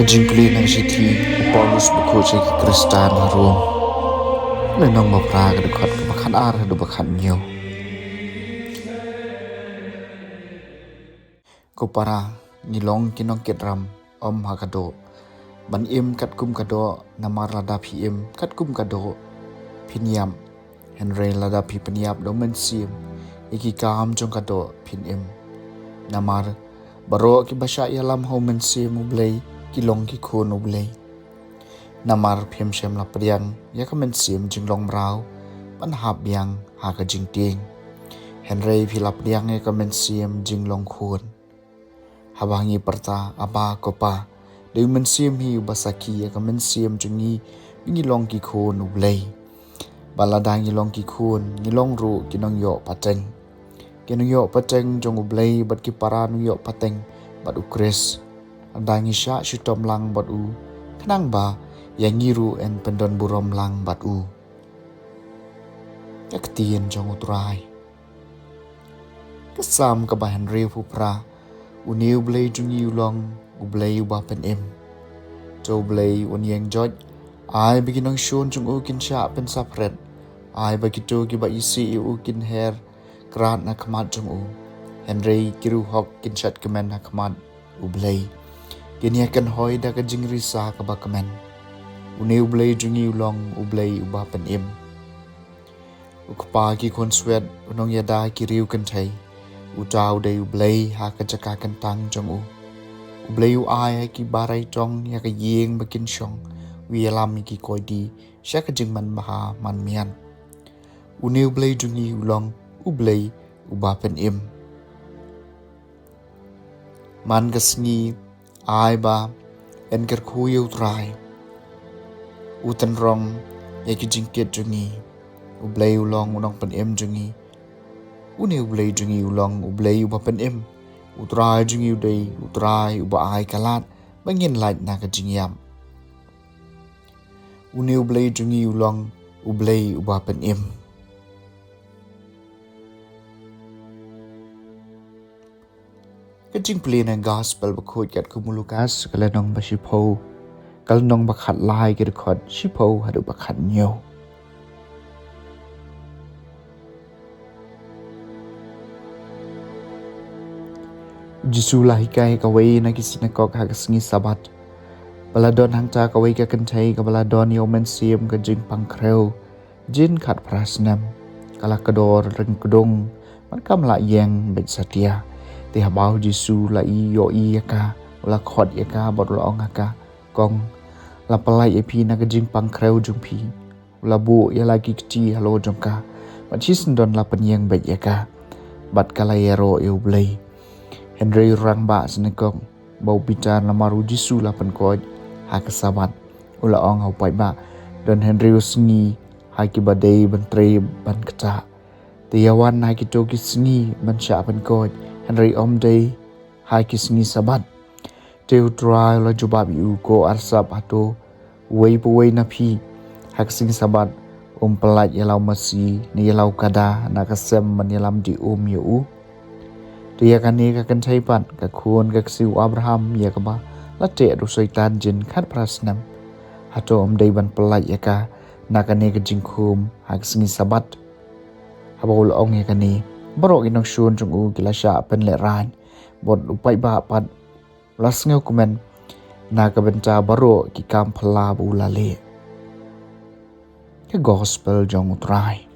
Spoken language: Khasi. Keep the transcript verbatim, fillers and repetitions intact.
Ka jingpule na ka shithi u Paulus bakhuid sha ki Khristan ha Rom. Lynnong ba phra, ka dkhot kaba khatar haduh ba khathynñiew. Ko para, ngi long ki nongkit ram, ym ha ka doh, ban im katkum ka doh, namar lada phi im katkum ka doh, phin ïap. Hynrei lada phi pynïap da u Mynsiem, ïa ki kam jong ka doh phin im. Namar baroh kiba shah ïalam ha u Mynsiem u Blei ki long ki khun u Blei. Namar phim shym la pdiang ïa ka mynsiem jinglong mraw ban hap biang ha ka jingtieng, hynrei phi la pdiang ïa ka mynsiem jinglong khun. Haba ngi pyrta, Abba, ko Pa, dei u Mynsiem hi uba sakhi ïa ka mynsiem jong ngi ba ngi long ki khun u Blei. Bad lada ngi long ki khun, ngi long ruh ki nongïoh pateng, ki nongïoh pateng jong u Blei, bad ki para nongïoh pateng bad u Khrist. Lada ngi shah shitom lang bad u, khnang ba ïa ngi ruh yn pyndonburom lang bad u. Ka ktien jong u Trai. Ka Salm kaba hynriewphew phra. Une u Blei jong ngi u long u Blei uba pynim. To u Blei un ïeng joit, ai ba ki nongshun jong u kin shah pynsaphet. Ai ba kito kiba isih ïa u kin her krad na khmat jong u. Hynrei ki ruh hok kin shad kmen ha khmat u Blei, kin ïakynhoi da ka jingrisa kaba kmen. Une u Blei jong ngi u long u Blei uba pynim. U Kpa ki khun swet, u nongïada ki riew kynthei, uta u dei u Blei ha ka jaka kyntang jong u. U Blei u ai ha ki barai tong ïa ka ïing ba kin shong, u ïalam ïa ki koidi sha ka jingmanbha manmiat. Une u Blei jong ngi u long u Blei uba pynim. Man ka sngi, ai ba yn kyrkhu ïa u Trai, u tynrong ïa ki jingkit jong ngi. U Blei u long u nongpynim jong ngi. Une u Blei jong ngi u long u Blei uba pynim. U Trai jong ngi u dei u Trai uba ai ka lad ba ngin lait na ka jingïap. Une u Blei jong ngi u long u Blei uba pynim. Ka jingpule na Gospel bakhuid katkum u Lukas, ka lynnong ba shiphew, ka lynnong ba khatlai, ka dkhot shiphew haduh ba khathynñiew. U Jisu u la hikai ha kawei na ki synagog ha ka sngi Sabbath. Ba la don hangta kawei ka kynthei kaba la don ïa u mynsiem ka jingpang khrew jin khatphra snem. Ka la kdor ryngkdung bad kam lah ïeng beit satia. Te haba u Jisu u la ïohi ïa ka, u la khot ïa ka bad u la ong ha ka, Kong, la pyllait ïa phi na ka jingpang khrew jong phi. U la buh ïa la ki kti halor jong ka, bad shisyndon la pynïeng beit ïa ka, bad ka la ïaroh ïa u Blei. Hynrei u rangbah synagog ba u bitar namar u Jisu u la pynkoit ha ka Sabbath, u la ong ha u paidbah, Don hynriew sngi ha kiba dei ban trei ban ktah. Te ïa wan ha kito ki sngi ban shah pynkoit, hynrei ym dei ha ki sngi Sabbath. Te u Trai u la jubab ïa u, Ko arsap, hato uwei pa uwei na phi ha ka sngi Sabbath um pyllait ïa la u masi ne ïa la u kada na ka sem ban ïalam dih um ïa u? Te ïa kane ka kynthei pat, ka khun ka ksiew u Abraham, ïa kaba la teh da u Soitan jin khatphra snem, hato ym dei ban pyllait ïa ka na kane ka jingkhum ha ka sngi Sabbath? Haba u la ong ïa kane, baroh ki nongshun jong u ki la shah pynlehraiñ, bad u paidbah pat u la sngewkmen na ka bynta baroh ki kam phylla ba u la leh. Ka Gospel jong u Trai.